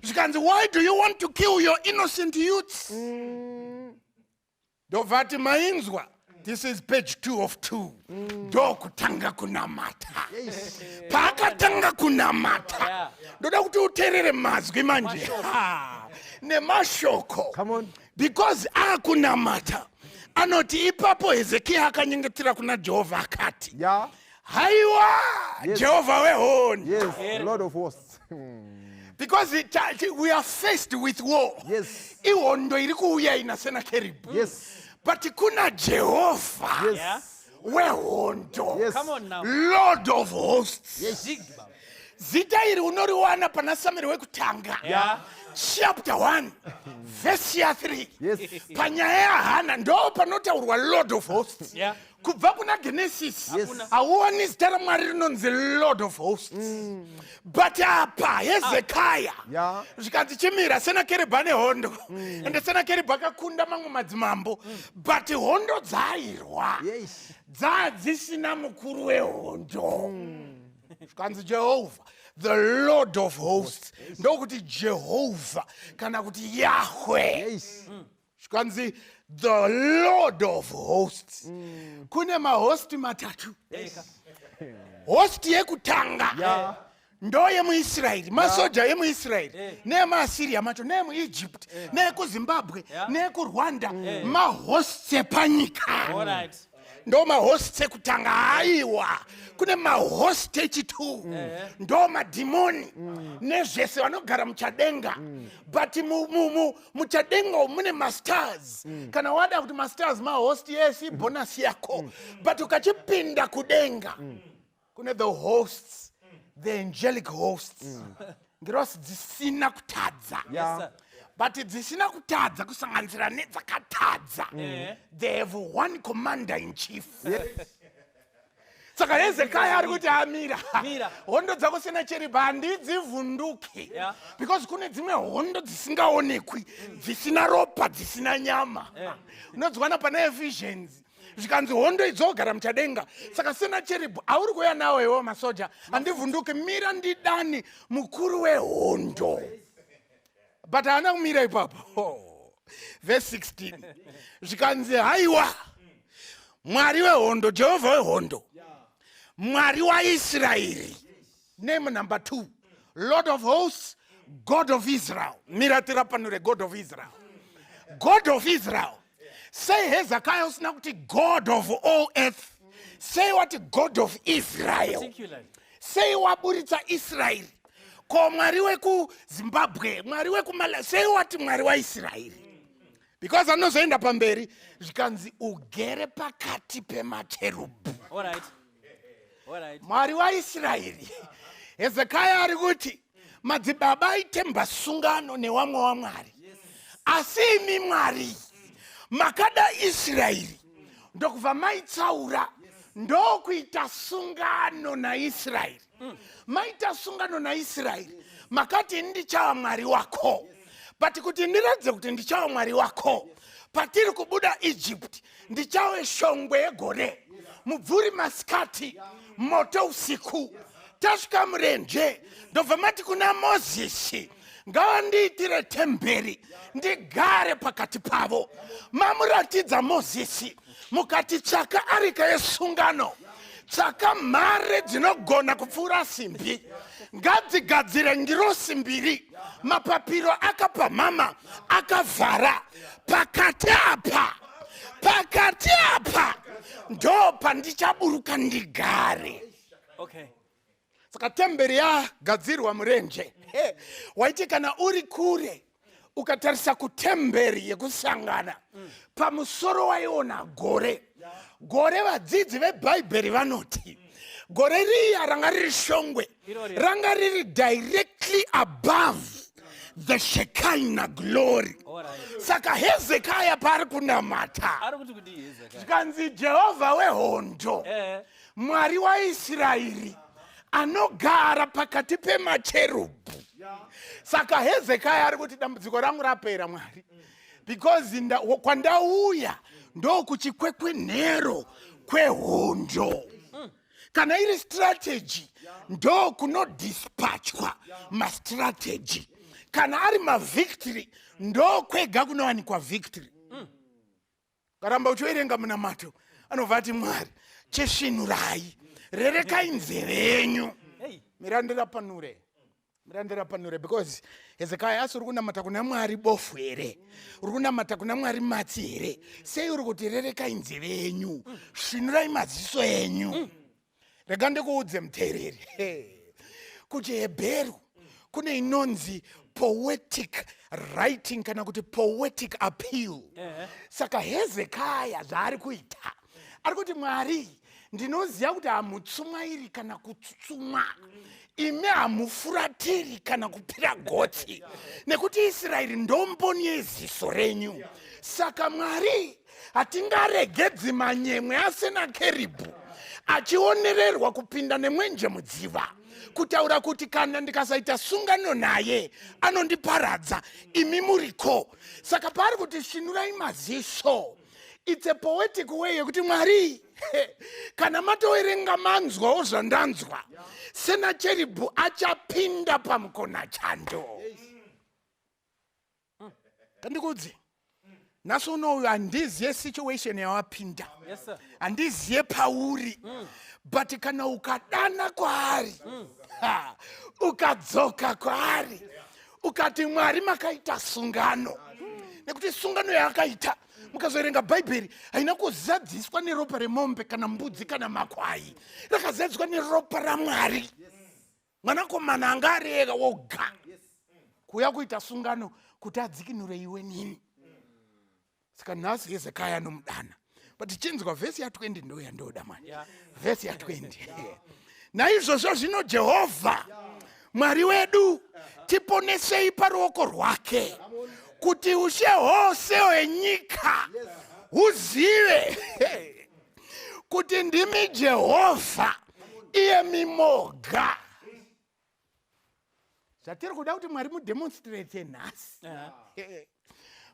Zvikanzi, "Why do you want to kill your innocent youths?" Ndobva ati, "Mainzwa, this is page 2 of 2." Ndokutanga kunamata. Paakatanga kunamata, ndoda kuti uteerere mazwi manje. Ha, nemashoko. Come on. Because aakunamata anoti, ipapo Hezekiya akanyengetera kuna Jehovha akati, "Haiwa Jehovha wehondo," Yes. Lord of hosts. Because we are faced with war. Ihondo iri kuuya ina Senakeribhu. But kuna Jehovha wehondo, Come on now. Lord of hosts. Zig, baba. Zita iri unoriwana pana Samueri wekutanga, chapter 1, vhesi ya3. Panyaya yaHana ndo panotaurwa Lord of hosts. Kubva kuna Genesis hauoni zita raMwari rinonzi Lord of hosts, but apa Hezekaya, zvikanzi, "Chimira, Senakeribhi ane hondo." Ende Senakeribhi akakunda mamwe madzimambo, but hondo dzaairwa dzaa dzisina mukuru wehondo. Zvikanzi, "Jehovha, the Lord of hosts," ndokuti Jehovha kana kuti Yahwe. Zvikanzi, "The Lord of hosts." Kune mahost matatu. Host yekutanga ndo yemuIsraeri, masoja emuIsraeri, neemaAsiria macho, neemuEgypt, neekuZimbabwe, neekuRwanda, mahosts epanyika. All right. Ndo mahosts ekutanga. Haiwa, kune mahost echi2, ndo madhimoni nezvese vanogara muchadenga. But muchadenga umu mune mastars. Kana wada kuti mastars mahost, yes, ibonus yako. But ukachipinda kudenga, kune the hosts, the angelic hosts, ngirosi dzisina kutadza. Yes, sir. But dzisina kutadza kusanganisira nedzakatadza, they have one commander in chief. Saka Hezekaya ari kuti amira. Mira. Hondo dzako, Senacheribha, handidzivhunduki, because kune dzimwe hondo dzisingaonekwi, dzisina ropa, dzisina nyama. Unodziwana pana Ephesians, zvikanzi hondo idzogara muchadenga. Saka Senacheribhu auri kuuya nawo iwo masoja, handivhunduki. Mira ndidani mukuru wehondo. But haana kumira ipapo. Verse 16, zvikanzi, "Haiwa Mwari wehondo, Jehovha wehondo, Mwari waIsraeri." Name number two, Lord of hosts, God of Israel. Mira tirapanure God of Israel. God of Israel. Sei Hezekiah usina kuti God of all earth? Sei wati God of Israel? Particularly. Sei waburitsa Israeri? Ko Mwari wekuZimbabwe, Mwari wekuMala, sei wati Mwari waIsraeri? Because anozoenda pamberi, zvikanzi, "Ugere pakati pemacherubhu." All right. All right. Mwari waIsraeri. Hezekaya ari kuti madzibaba aitemba sungano newamwe wamwari, asi imi Mwari makada Israeri, ndokubva maitsaura, ndokuita sungano naIsraeri. Maita sungano naIsraeri, makati, "Ndichava Mwari wako." But kuti ndiratidze kuti ndichava Mwari wako, patiri kubuda Egypt, ndichave shongwe yegore, mubvuri masikati, moto usiku. Tasvika murenje, ndobva mati kuna Mozisi, "Ngavandiitire temberi, ndigare pakati pavo." Mamuratidza Mozisi, mukati, "Tsvaka arika yesungano, tsvaka mhare dzinogona kupfuura simbi, ngadzigadzire ngirosi mbiri, mapapiro akapamhama, akavhara pakati apa. Pakati apa ndo pandichaburuka ndigare." Saka temberi yagadzirwa murenje. Waiti kana uri kure ukatarisa kutemberi yekusangana, pamusoro waiona gore. Gore, vadzidzi vebhaibheri vanoti gore riya ranga riri shongwe, Irori. ranga riri directly above the Shekinah glory. All right. Saka Hezekaya paari kunamata, Ari kuti kudii Hezekiah? zvikanzi, "Jehovha wehondo, Mwari waIsraeri, anogara pakati pemacherubhu." Saka Hezekaya ari kuti dambudziko rangu rapera, Mwari, because kwandauya ndokuchikwekwenhero kwehondo. Kana iri strategy, ndo kunodispatchwa mastrategy. Kana ari mavictory, ndo kwega kunowanikwa victory. Karamba uchiverenga munamato, anobva ati, "Mwari, chisvinurai, rerekai nzeve yenyu." Hey. Mirandirapanure, mirandirapanure, because Hezekaya asi uri kunamata kuna Mwari bofu here? Uri kunamata kuna Mwari matsi here? Sei uri kuti rerekai nzeve yenyu, svinurai maziso enyu? Rega ndikuudze, muteereri, kuchiHebheru kune inonzi poetic writing kana kuti poetic appeal. Saka Hezekaya zvaari kuita, ari kuti, "Mwari, ndinoziva kuti hamutsumwairi kana kutsutsumwa. Imi hamufuratiri kana kupira gotsi, nekuti Israeri ndomboni yeziso renyu. Saka Mwari, hatingaregedzi manyemwe aSenakeribhu achionererwa kupinda nemwenje mudziva, kutaura kuti kana ndikasaita sungano naye anondiparadza. Imi muriko." Saka paari kuti svinurai maziso, it's a poetic way yekuti, "Mwari, kana matoverenga manzwawo zvandanzwa, Senacheribhu achapinda pamukona chando." Kandikudzi, nhasi unoyu handiziye situation yawapinda. Yes, sir. Handiziye pauri, but kana ukadana kwaari, ha, ukadzoka kwaari, ukati, "Mwari, makaita sungano," nekuti sungano yaakaita. Mukazoverenga Bhaibheri, haina kuzadziswa neropa remombe kana mbudzi kana makwai, rakazadziswa neropa raMwari, Mwanakomana anga ari ega woga kuuya kuita sungano kuti adzikinure iwe nini. Saka nhasi Hezekaya anomudana, but chinzwa vhesi ya20, ndo yandoda mani. Vhesi ya20: "Naizvozvo zvino, Jehovha Mwari wedu, tiponesei paruoko rwake, kuti ushe hwose hwenyika huzive kuti ndimi Jehovha, iye mimoga." Zvatiri kuda kuti Mwari mudemonstrate nhasi,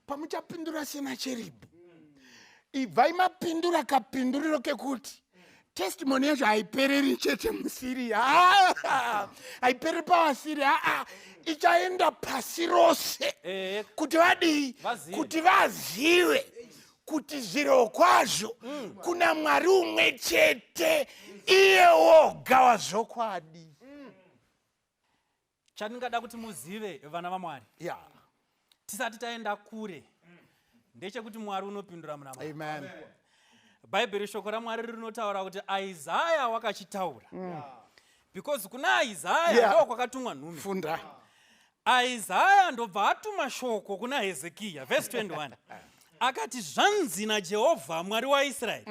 pamuchapindura Senacheribhu, ibvai mapindura kapinduriro kekuti testimony yacho haipereri chete muSiria, haipereri paVasiria, aa, ichaenda pasi rose. Kuti vadii? Vazive. Kuti vazive kuti zviro kwazvo kuna Mwari umwe chete, iye woga wazvokwadi. Chandingada kuti muzive, vana vaMwari, tisati taenda kure, ndechekuti Mwari unopindura munamato. Amen. Bhaibheri, shoko raMwari rinotaura kuti Isaya wakachitaura, because kuna Isaya ndo kwakatumwa nhume. Funda. Isaya ndobva atuma shoko kuna Hezekiya, vhesi 21, akati, "Zvanzi naJehovha Mwari waIsraeri,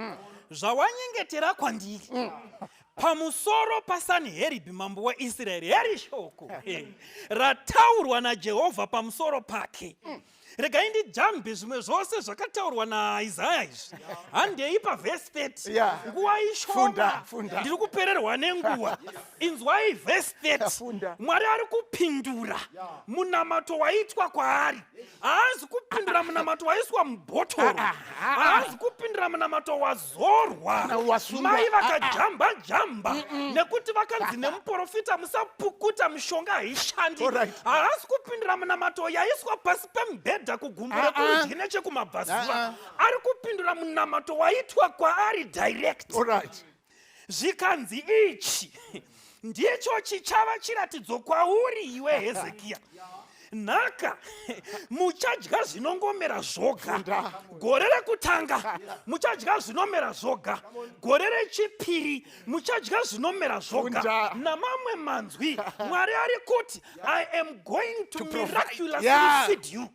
zvawanyengetera kwandiri pamusoro paSaniheribhi mambo waIsraeri, heri shoko rataurwa naJehovha pamusoro pake." Regai ndijambe zvimwe zvose zvakataurwa naIsaya izvi, handei pavhesi 30. Nguva Funda, ishoma, funda. ndiri kupererwa nenguva. Inzwai vhesi 30. Funda. Mwari ari kupindura munamato waitwa kwaari. Haazi kupindura munamato waiswa mubhotoro, haazi kupindura munamato wazorwa, Kana wasungwa. mai vakajamba jamba nekuti vakanzi nemuprofita, "Musapukuta mishonga, haishandi." Haasi kupindura munamato yaiswa pasi pemubhedha kugumbo rekurudyi nechekumabvazuva. Ari kupindura munamato waitwa kwaari direct. Zvikanzi, "Ichi ndicho chichava chiratidzo kwauri iwe Hezekiya: nhaka muchadya zvinongomera zvoga. Gore rekutanga muchadya zvinomera zvoga, gore rechipiri muchadya zvinomera zvoga." Funda. Namamwe manzwi, Mwari ari kuti, "I am going to provide. miraculously feed you."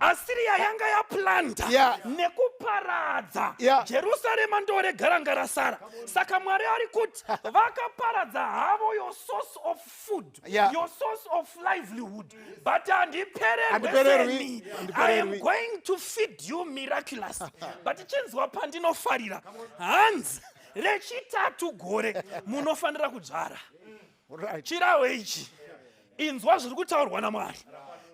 Asiriya yanga yaplanda nekuparadza Jerusarema, ndoregaranga rasara. Saka Mwari ari kuti vakaparadza havo your source of food, your source of livelihood, but handipererwe Handipererwi. seni. I am Handipererwi. going to feed you miraculously. But chinzwa pandinofarira, hanzi rechitatu gore munofanira kudzvara. Chirawo ichi, inzwa zviri kutaurwa naMwari.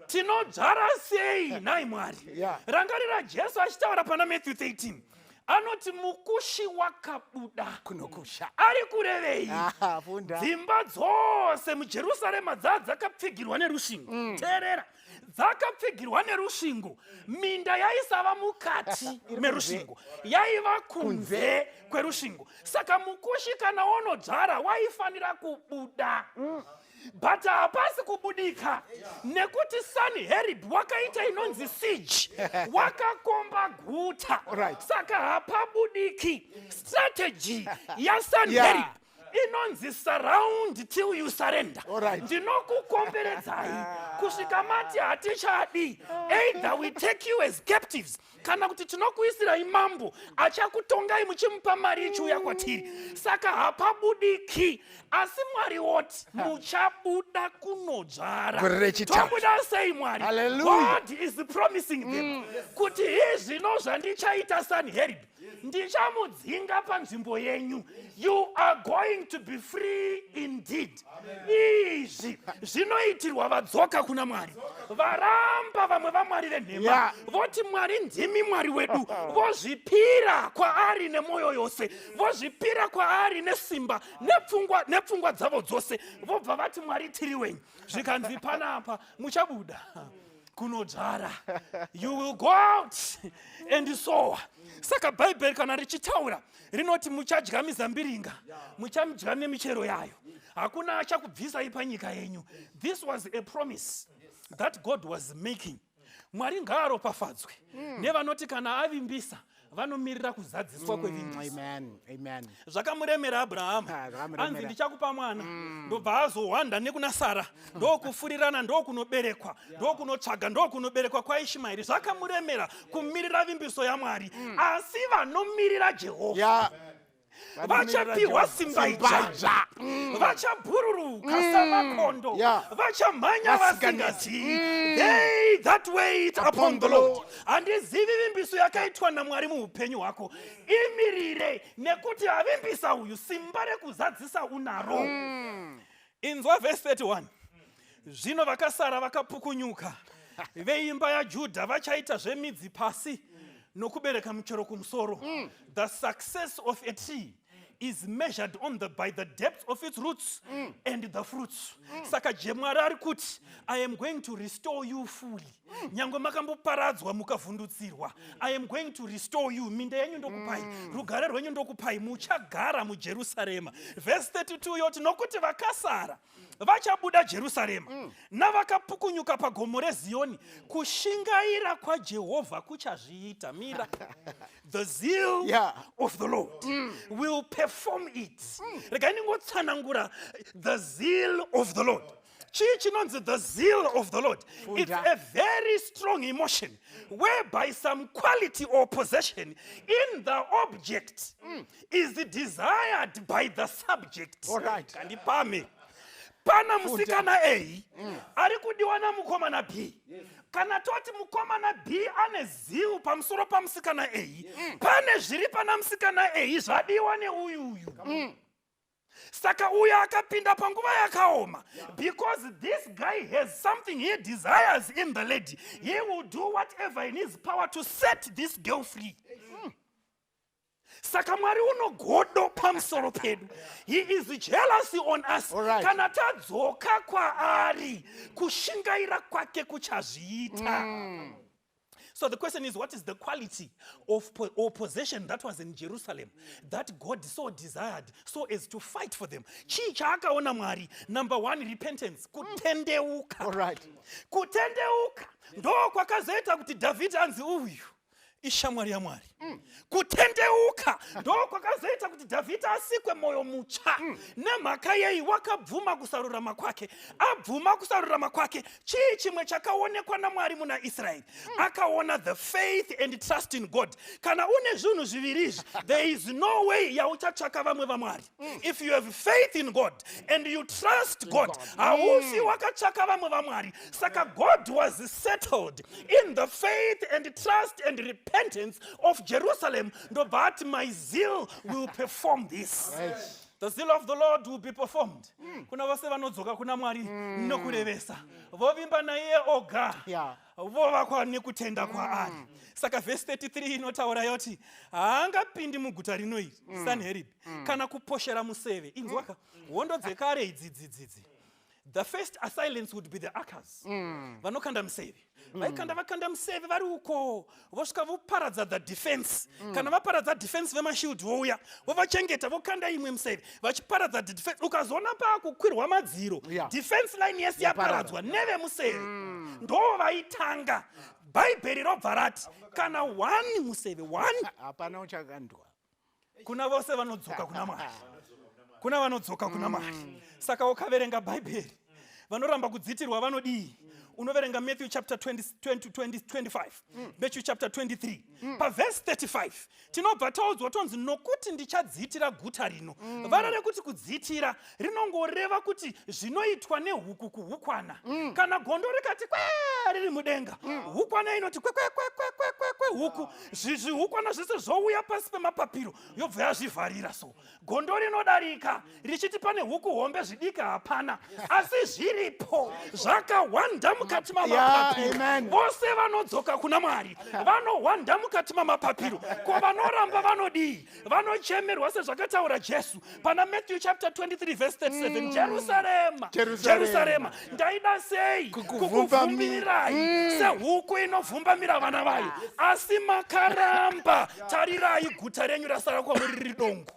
Tinodzvara sei nhai Mwari? Rangarira Jesu achitaura pana Matthew 13, anoti mukushi wakabuda Kunokusha. Ari kurevei? Ah, funda. Dzimba dzose muJerusarema dzaa dzakapfigirwa nerusvingo. Teerera, dzakapfigirwa nerusvingo. Minda yaisava mukati merusvingo, yaiva kunze kwerusvingo. Saka mukushi kana wonodzvara waifanira kubuda, but hapasi kubudika nekuti Sanherib wakaita inonzi siege, wakakomba guta. Saka hapabudiki. Strategy yaSanherib inonzi surround till you surrender. Ndinokukomberedzai kusvika mati hatichadi. Either we take you as captives, kana kuti tinokuisirai mambo achakutongai muchimupa mari ichiuya kwatiri. Saka hapabudiki, asi Mwari woti muchabuda kunodzvara. Gore rechitatu. Tobuda sei, Mwari? Hallelujah. God is promising them kuti izvino zvandichaita Sanherib, ndichamudzinga panzvimbo yenyu. You are going to be free indeed. Izvi zvinoitirwa vadzoka kuna Mwari, varamba vamwe vamwari venhema, voti, "Mwari, ndimi Mwari wedu," vozvipira kwaari nemwoyo yose, vozvipira kwaari nesimba nepfungwa dzavo dzose, vobva vati, "Mwari, tiri wenyu." Zvikanzi panapa muchabuda kunodzvara, you will go out and sow. Saka Bhaibheri kana richitaura rinoti muchadya mizambiringa, muchadya nemichero yayo, hakuna achakubvisai panyika yenyu. This was a promise that God was making. Mwari ngaaropafadzwe nevanoti kana avimbisa vanomirira kuzadziswa kwevimbiso. Amen. Amen. Zvakamuremera Abrahama. Ah, zvakamuremera. Anzi ndichakupa mwana. Ndobva azohwanda nekuna Sara, ndokufurirana, ndokunoberekwa, ndokunotsvaga, ndokunoberekwa kwaIshmaeri. Zvakamuremera kumirira vimbiso yaMwari. Asi vanomirira Jehovha vachapiwa simba idzva, vachabhururuka samakondo, vachamhanya vasingazivi. They that wait upon the Lord. Handizivi vimbiso yakaitwa naMwari muupenyu hwako, imirire, nekuti avimbisa uyu, simba rekuzadzisa unaro. Inzwa vhesi 31: Zvino vakasara vakapukunyuka veimba yaJudha vachaita zvemidzi pasi nokubereka muchero kumusoro. The success of a tree is measured by the depth of its roots and the fruits. Saka Mwari ari kuti, "I am going to restore you fully." Nyange makamboparadzwa mukavhundutsirwa, I am going to restore you. Minda yenyu ndokupai, rugare rwenyu ndokupai, muchagara muJerusarema. Vhesi 32 yoti, nokuti vakasara vachabuda Jerusarema navakapukunyuka pagomo reZiyoni, kushingaira kwaJehovha kuchazviita. Mira, the zeal of the Lord will perform it. Regai ndingotsanangura the zeal of the Lord. Chii chinonzi the zeal of the Lord? It's Funda. a very strong emotion whereby some quality or possession in the object is desired by the subject. All right. Kandipame pana musikana A ari kudiwa namukomana B. Kana toti mukomana B ane zeal pamusoro pamusikana A, pane zviri pana musikana A zvadiwa neuyuyu. Saka uyo akapinda panguva yakaoma, because this guy has something he desires in the lady. He will do whatever in his power to set this girl free. Saka Mwari unogodo pamusoro pedu. He is jealousy on us. All right. Kana tadzoka kwaari, kushingaira kwake kuchazviita. So the question is, what is the quality of or possession that was in Jerusalem that God so desired so as to fight for them? Chii chaakaona Mwari? Number one, repentance, kutendeuka. All right. Kutendeuka ndo kwakazoita kuti Dhavhidhi anzi uyu ishamwari yaMwari. Kutendeuka ndo kwakazoita kuti Dhavhidhi asikwe mwoyo mutsva. Nemhaka yei? Wakabvuma kusarurama kwake. Abvuma kusarurama kwake, chii chimwe chakaonekwa naMwari muna Israeri? Akaona the faith and trust in God. Kana une zvinhu zviviri izvi, there is no way yauchatsvaka vamwe vamwari. If you have faith in God and you trust God, haufi wakatsvaka vamwe vamwari. Saka God was settled in the faith and trust and repentance of Jerusalem. Ndobva ati, "My zeal will perform this." The zeal of the Lord will be performed kuna vose vanodzoka kuna Mwari nokurevesa, vovimba naiye oga, vovakwa nekutenda kwaari. Saka vhesi 33 inotaura yoti haangapindi muguta rino iri Sanherib kana kuposhera museve. Inzwaka, hondo dzekare idzidzidzidzi, the first assailants would be the archers. Vanokanda museve, vaikanda, vakanda museve vari uko, vosvika voparadza the defense. Kana vaparadza defense, vemashield vouya, vovachengeta, vokanda imwe museve, vachiparadza the defense. Ukazoona paakukwirwa madziro, defense line yese yaparadzwa nevemuseve. Ndo vaitanga. Bhaibheri robva rati kana one museve, one, Hapana uchakandwa. Kuna vose vanodzoka kuna Mwari, kuna vanodzoka kuna Mwari. Saka ukaverenga Bhaibheri, vanoramba kudzitirwa vanodii? Unoverenga Matthew chapter 20, 20, 20, 25, Matthew chapter 23, pavhesi 35 tinobva taudzwa tonzi, nokuti ndichadziitira guta rino. Vara rekuti kudziitira rinongoreva kuti zvinoitwa nehuku kuhukwana. Kana gondo rikati kwe riri mudenga, hukwana inoti kwekwekwekwekwekwe. Huku, zvihukwana zvese zvouya pasi pemapapiro, yobva yazvivharira. So gondo rinodarika richiti pane huku hombe, zvidiki hapana, asi zviripo zvakahwanda mukati mamapapiro. Amen. Vose vanodzoka kuna Mwari vanohwanda mukati mamapapiro. Ko vanoramba vanodii? Vanochemerwa sezvakataura Jesu pana Matthew chapter 23 verse 37: "Jerusarema, Jerusarema, Jerusarema, ndaida sei Kukuvhumbamirai kukuvhumbirai sehuku inovhumbamira vana vayo, asi makaramba. Tarirai, guta renyu rasara kwamuri riri dongo."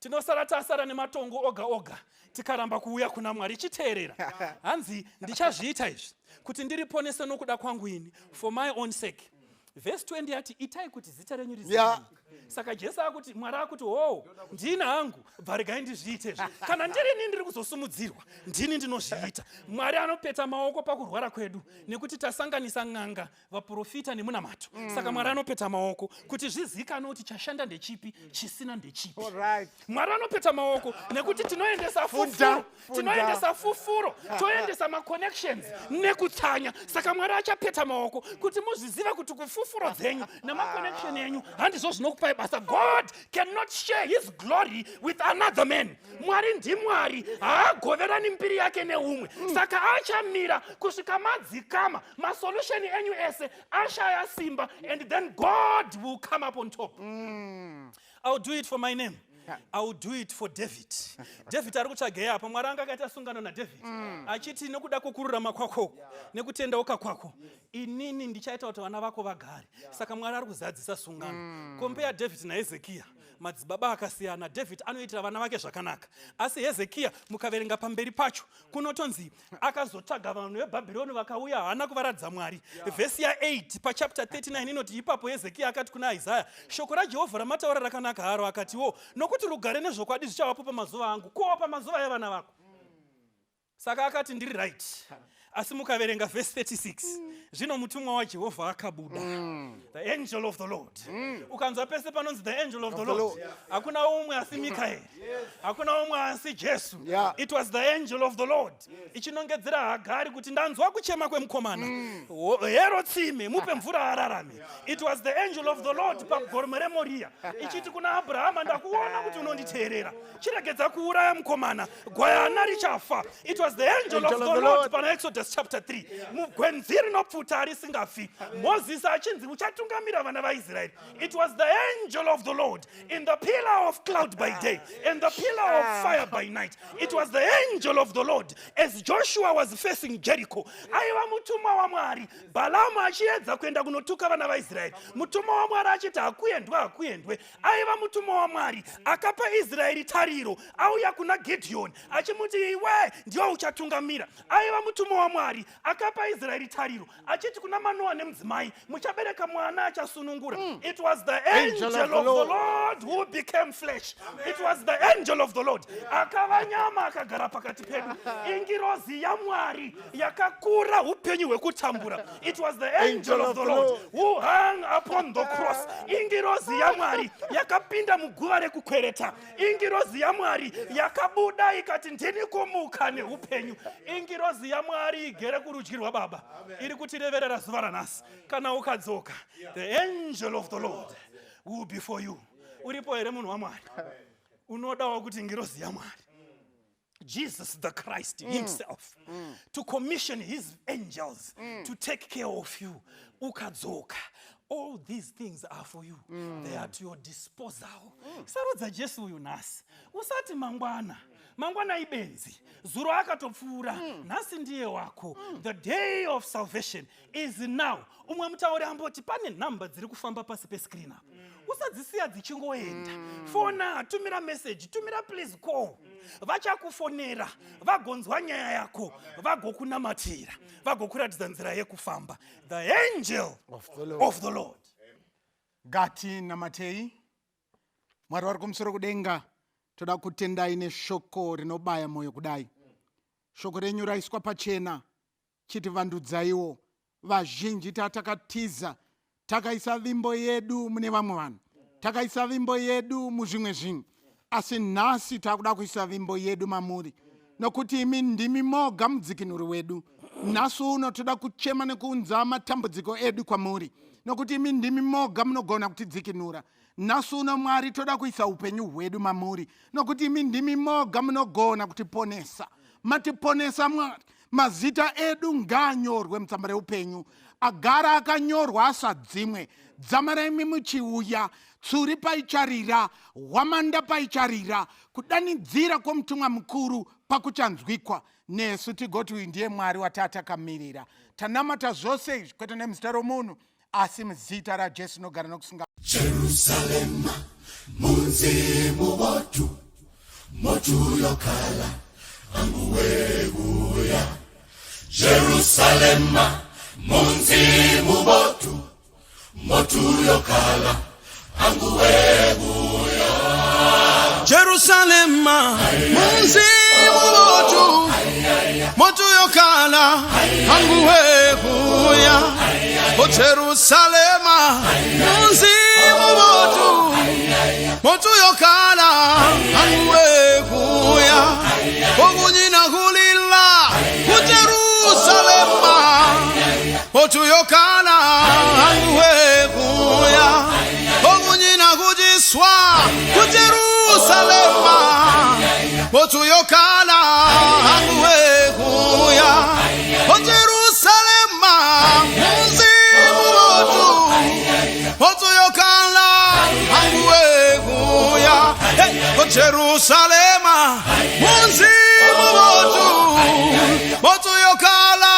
Tinosara tasara nematongo oga oga tikaramba kuuya kuna Mwari. Chiteerera. Hanzi ndichazviita izvi kuti ndiriponese nokuda kwangu ini, for my own sake. Vhesi 20 yati itai kuti zita renyu rizivikanwe. Saka Jesu akuti, Mwari akuti, hoo, ndini hangu, bva regai ndizviite izvi. Kana ndiri ini ndiri kuzosumudzirwa, ndini ndinozviita. Mwari anopeta maoko pakurwara kwedu nekuti tasanganisa n'anga, vaprofita nemunamato. Saka Mwari anopeta maoko kuti zvizikanwe kuti chashanda ndechipi, chisina ndechipi. Mwari anopeta maoko nekuti tinoendesa fufuro, tinoendesa fufuro, toendesa maconnections nekutsanya. Saka Mwari achapeta maoko kuti muzvizive kuti kufufuro dzenyu nemaconnection enyu handizvo zvinokupai basa. God cannot share his glory with another man. Mwari ndiMwari, haagoverani mbiri yake neumwe. Saka achamira kusvika madzikama, masolution enyu ese ashaya simba, and then God will come up on top. I will do it for my name. I will do it for David. David ari kutsvagei apa? Mwari anga akaita sungano naDavid achiti nekuda kwokururama kwako nekutendeuka kwako, inini ndichaita kuti vana vako vagare. Saka Mwari ari kuzadzisa sungano. Compare David naHezekiya, madzibaba akasiyana. David anoitira vana vake zvakanaka, asi Hezekiya, mukaverenga pamberi pacho, kunotonzi akazotsvaga vanhu veBhabhironi vakauya, haana kuvaradza Mwari. Vhesi ya8 pachapter 39 inoti, ipapo Hezekiya akati kuna Isaya, shoko raJehovha ramataura rakanaka haro. Akatiwo, nokuti rugare nezvokwadi zvichavapo pamazuva angu, kowa pamazuva evana vako. Saka akati ndiri right, asi mukaverenga vhesi 36, zvino mutumwa waJehovha akabuda, the angel of the Lord. Ukanzwa pese panonzi the angel of the Lord, hakuna umwe asi Mikaeri, hakuna umwe asi Jesu. It was the angel of the Lord ichinongedzera Hagari kuti ndanzwa kuchema kwemukomana, hero tsime, mupe mvura ararame. It was the angel of the Lord pagorome reMoriya ichiti kuna Abrahama, ndakuona kuti unonditeerera, chiregedza kuuraya mukomana, gwayana richafa. It was the angel of the Lord pana Exodus chapter 3 mugwenzi rinopfuta risingafi, Mozisi achinzi uchatungamira vana vaIsraeri. It was the angel of the Lord in the pillar of cloud by day and the pillar of fire by night. It was the angel of the Lord as Joshua was facing Jericho. Aiva mutumwa waMwari. Bhalamu achiedza kuenda kunotuka vana vaIsraeri, mutumwa waMwari achiti hakuendwe, hakuendwe. Aiva mutumwa waMwari akapa Israeri tariro, auya kuna Gidhiyoni achimuti iwe ndiwe uchatungamira. Aiva mutumwa waMwari akapa Israeri tariro achiti kuna Manoa nemudzimai, muchabereka mwana achasunungura. It was the angel of the Lord who became flesh. It was the angel of the Lord akava nyama akagara pakati pedu. Ingirozi yaMwari yakakura upenyu hwekutambura. It was the angel of the Lord who hung upon the cross. Ingirozi yaMwari yakapinda muguva rekukwereta. Ingirozi yaMwari yakabuda ikati ndini kumuka neupenyu. Ingirozi yaMwari igere kurudyi rwaBaba iri kutireverera zuva ranhasi. Kana ukadzoka, the angel of the Lord will be for you. Uripo here munhu waMwari unodawo kuti ngirozi yaMwari, Jesus the Christ himself, to commission his angels to take care of you? Ukadzoka, all these things are for you. They are to your disposal. Sarudza Jesu uyu nhasi, usati mangwana. Mangwana ibenzi, zuro akatopfuura. Nhasi ndiye wako. The day of salvation is now. Umwe mutauri amboti pane nhamba dziri kufamba pasi pescreen apa, usadzisiya dzichingoenda. Fona, tumira message, tumira please call. Vachakufonera, vagonzwa nyaya yako, vagokunamatira, vagokuratidza nzira yekufamba. The angel of the Lord. Of the Lord. Ngatinamatei. Mwari vari kumusoro kudenga, toda kutendai neshoko rinobaya mwoyo kudai. Shoko renyu raiswa pachena, chitivandudzaiwo. Vazhinji tatakatiza, takaisa vimbo yedu mune vamwe vanhu, takaisa vimbo yedu muzvimwe zvinhu, asi nhasi takuda kuisa vimbo yedu mamuri, nokuti imi ndimi moga mudzikinuri wedu. Nhasi uno toda kuchema nekuunza matambudziko edu kwamuri, nokuti imi ndimi moga munogona kutidzikinura. Nhasi uno, Mwari, toda kuisa upenyu hwedu mamuri, nokuti imi ndimi moga munogona kutiponesa. Matiponesa, Mwari. Mazita edu ngaanyorwe mutsamba reupenyu, agara akanyorwa asadzimwe. Dzamara imi muchiuya, tsuri paicharira, hwamanda paicharira, kudanidzira kwomutumwa mukuru pakuchanzwikwa, nesu tigoti uyu ndiye Mwari watatakamirira. Tanamata zvose izvi kwete nemuzita romunhu, asi muzita raJesu nogara nokusinga. Jerusalema, munzi mubotu. Motuyokala anguwekuya Jerusalema munzi mubotu motuyokala anguwekuya Jerusalema munzi mubotu motuyokala anguwekuya O Jerusalema munzi mubotu motuyokala anguwekuya Okunyina kulila ku Jerusalema motuyokala anguwekuya Okunyina kujiswa ku Jerusalema motuyokala anguwekuya O Jerusalema munzi mubotu motuyokala anguwekuya Hey, O Jerusalema munzi mubotu motuyokala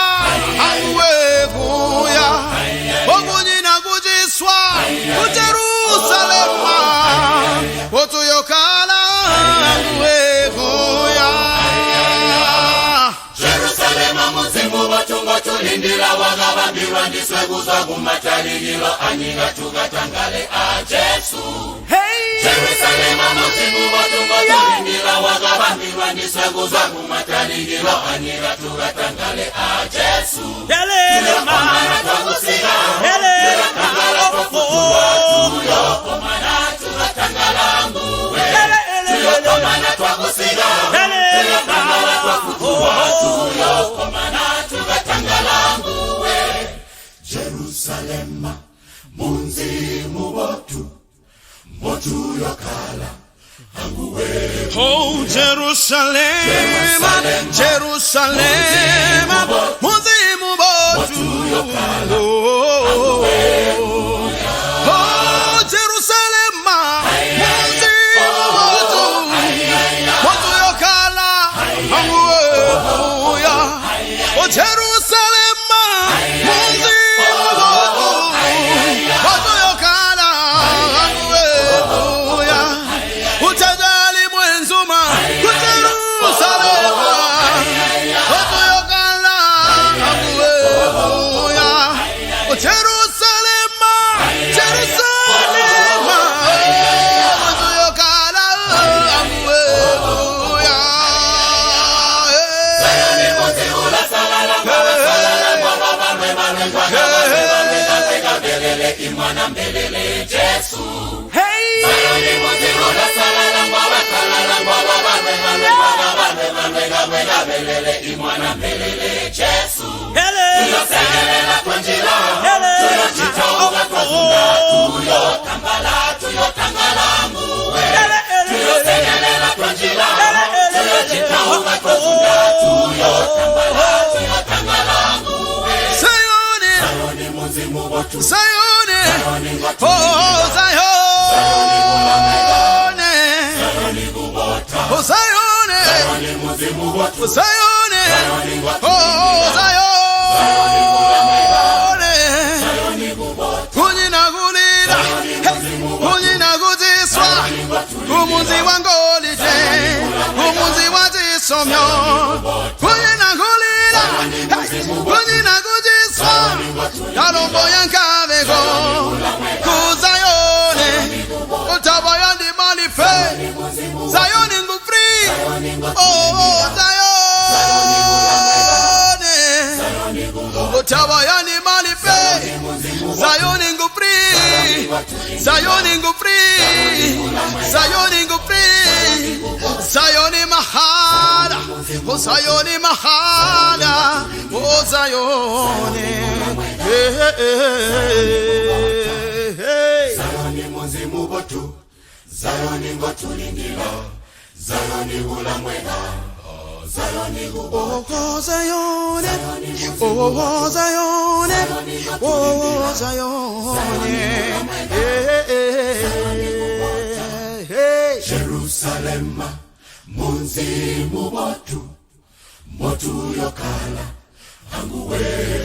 anguwekuya Okunyina kujiswa ku Jerusalema motuyokala anguwekuya Jerusalema munzi mubotu ngotulindila wakabambilwa ndiswe kuzwa kumatalikilo anyika tukatangale a Jesu Hey! Jerusalema munzi mubotu ngotulindila wakabambilwa ndiswe kuzwa kumatalikilo anyika tukatangale a Jesu Helelema. twakusika Helelema. tuyokomana tukatangala nguwe tuyokomana twakusika tuyotangala twafutuwa tuyokomana tukatangala nguwe Jerusalema munzi mubotu motuyokala Oh Jerusalem, Jerusalem, munzi mubotu. Oh Jerusalem, munzi mubotu, motuyokala anguwebuya. Oh Jerusalem, munzi mubotu, motuyokala anguwebuya. Utajali mwenzuma ku Jerusalema otuyokala anguwebuya O Jerusalema Jerusalema otuyokala anguwebuya Sayoni Sayoni Oh Sayoni Oh Sayoni Oh Sayoni Oh Sayoni Kunyina kulila Kunyina kutiswa Umunzi wa ngolide Umunzi wa tisomyo Kunyina kulila Kunyina kutiswa Kalombo yankaveko Kuzayoni Utaba yandimalife Zayoni ngufree Oh Zayoni Utaba yandimalife Zayoni ngufree Zayoni ngufree Zayoni ngufree Zayoni mahala Oh Zayoni mahala Oh Zayoni Hey, hey, hey, hey. Zayoni munzi mubotu Zayoni ngotulindila Zayoni ulamwega Zayoni Oh, oh, Zion, oh, oh, Zion, oh, Zion, hey, hey, hey. Jerusalema munzi mubotu motuyokala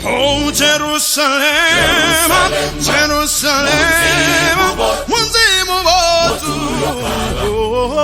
Oh, Jerusalem, Jerusalem, munzi mubotu. Oh, oh, oh.